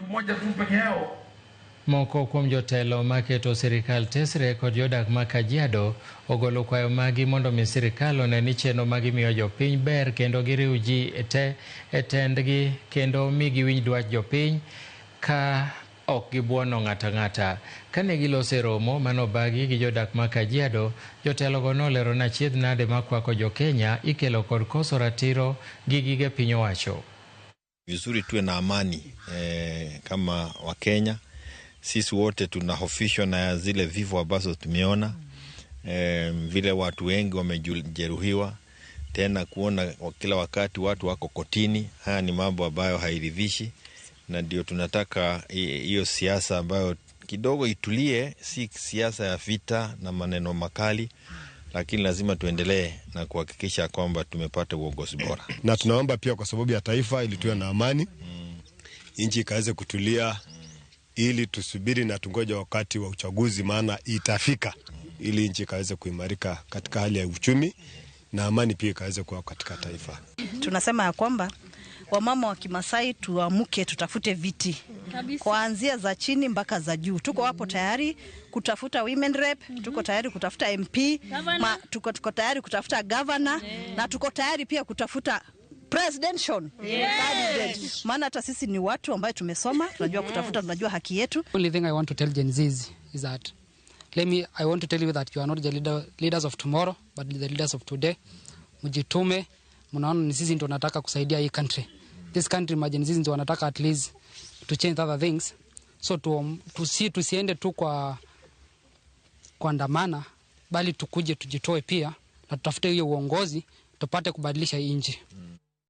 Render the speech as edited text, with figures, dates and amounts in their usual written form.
moja tu peke yao. Moko kuom jotelo maketo sirikal tesre kod jodak ma Kajiado ogolo kwayo magi mondo mi sirikal one ni chenro ma gimiyo jopiny ber kendo giriw ji te e tendgi kendo mi giwinj dwach jopiny ka ok gibuono ng'ato ang'ata. Kane giloso e romo manobagi gi jodak ma Kajiado, jotelogo nolero ni achiedh nade makwako jokenya ikelo kod koso ratiro gi gige piny owacho. Vizuri tuwe na amani kama Wakenya. Sisi wote tunahofishwa na zile vifo ambazo tumeona, vile watu wengi wamejeruhiwa, tena kuona kila wakati watu wako kotini. Haya ni mambo ambayo hairidhishi, na ndio tunataka hiyo siasa ambayo kidogo itulie, si siasa ya vita na maneno makali, lakini lazima tuendelee na kuhakikisha kwamba tumepata uongozi bora. Na tunaomba pia kwa sababu ya taifa ili tuwe na amani, nchi ikaweze kutulia, ili tusubiri na tungoje wakati wa uchaguzi, maana itafika, ili nchi ikaweze kuimarika katika hali ya uchumi na amani pia ikaweze kuwa katika taifa. Tunasema ya kwamba wamama wa Kimasai tuamke, tutafute viti kuanzia za chini mpaka za juu. Tuko hapo tayari kutafuta women rep, tuko tayari kutafuta MP, tuko tayari kutafuta governor, na tuko tayari pia kutafuta presidential candidate. Maana hata sisi ni watu ambayo tumesoma, tunajua kutafuta, tunajua haki yetu. Only thing I want to tell Gen Zs is that I want to tell you that you are not the leaders of tomorrow but the leaders of today. Mjitume, mnaona ni sisi ndio tunataka kusaidia hii country. This country ma Gen Zs ndio wanataka at least to change other things. So tusiende tu kwa kuandamana, bali tukuje tujitoe pia na tutafute hiyo uongozi tupate kubadilisha hii nchi.